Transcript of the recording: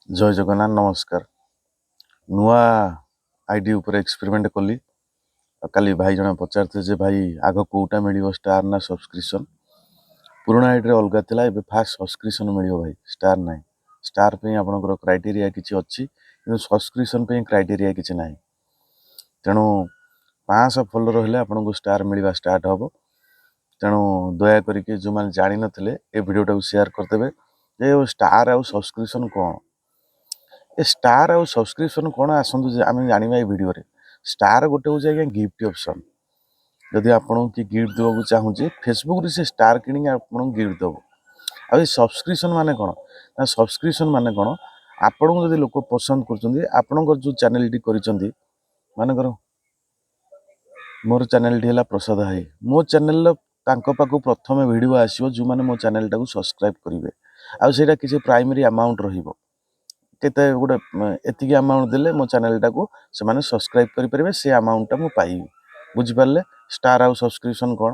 ଜୟ ଜଗନ୍ନାଥ, ନମସ୍କାର। ନୂଆ ଆଇଡି ଉପରେ ଏକ୍ସପେରିମେଣ୍ଟ କଲି। ଆଉ କାଲି ଭାଇ ଜଣେ ପଚାରିଥିଲେ ଯେ ଭାଇ, ଆଗ କେଉଁଟା ମିଳିବ, ଷ୍ଟାର ନା ସବସ୍କ୍ରିପସନ୍? ପୁରୁଣା ଆଇଡ଼ିରେ ଅଲଗା ଥିଲା। ଏବେ ଫାଷ୍ଟ ସବସ୍କ୍ରିପସନ୍ ମିଳିବ ଭାଇ, ଷ୍ଟାର ନାହିଁ। ଷ୍ଟାର ପାଇଁ ଆପଣଙ୍କର କ୍ରାଇଟେରିଆ କିଛି ଅଛି, କିନ୍ତୁ ସବସ୍କ୍ରିପସନ୍ ପାଇଁ କ୍ରାଇଟେରିଆ କିଛି ନାହିଁ। ତେଣୁ 500 ଫଲୋଅର ହେଲେ ଆପଣଙ୍କୁ ଷ୍ଟାର ମିଳିବା ଷ୍ଟାର୍ଟ ହେବ। ତେଣୁ ଦୟା କରିକି ଯେଉଁମାନେ ଜାଣିନଥିଲେ, ଏ ଭିଡ଼ିଓଟାକୁ ସେୟାର କରିଦେବେ ଯେ ଷ୍ଟାର ଆଉ ସବସ୍କ୍ରିପସନ୍ କ'ଣ। ଏ ଷ୍ଟାର ଆଉ ସବସ୍କ୍ରିପସନ୍ କ'ଣ, ଆସନ୍ତୁ ଯେ ଆମେ ଜାଣିବା ଏ ଭିଡ଼ିଓରେ। ଷ୍ଟାର ଗୋଟେ ହେଉଛି ଆଜ୍ଞା ଗିଫ୍ଟ ଅପସନ୍। ଯଦି ଆପଣଙ୍କୁ କିଏ ଗିଫ୍ଟ ଦେବାକୁ ଚାହୁଁଛି ଫେସବୁକରେ, ସେ ଷ୍ଟାର କିଣିକି ଆପଣଙ୍କୁ ଗିଫ୍ଟ ଦେବ। ଆଉ ଏ ସବସ୍କ୍ରିପସନ୍ ମାନେ କ'ଣ ନା, ସବସ୍କ୍ରିପସନ୍ ମାନେ କ'ଣ, ଆପଣଙ୍କୁ ଯଦି ଲୋକ ପସନ୍ଦ କରୁଛନ୍ତି, ଆପଣଙ୍କର ଯେଉଁ ଚ୍ୟାନେଲଟି କରିଛନ୍ତି, ମନେକର ମୋର ଚ୍ୟାନେଲଟି ହେଲା ପ୍ରସାଦ ଭାଇ, ମୋ ଚ୍ୟାନେଲର ତାଙ୍କ ପାଖକୁ ପ୍ରଥମେ ଭିଡ଼ିଓ ଆସିବ ଯେଉଁମାନେ ମୋ ଚ୍ୟାନେଲଟାକୁ ସବସ୍କ୍ରାଇବ୍ କରିବେ। ଆଉ ସେଇଟା କିଛି ପ୍ରାଇମେରୀ ଆମାଉଣ୍ଟ ରହିବ, କେତେ ଗୋଟେ ଏତିକି ଆମାଉଣ୍ଟ ଦେଲେ ମୋ ଚ୍ୟାନେଲଟାକୁ ସେମାନେ ସବସ୍କ୍ରାଇବ୍ କରିପାରିବେ, ସେ ଆମାଉଣ୍ଟଟା ମୁଁ ପାଇବି। ବୁଝିପାରିଲେ ଷ୍ଟାର ଆଉ ସବସ୍କ୍ରିପସନ୍ କ'ଣ?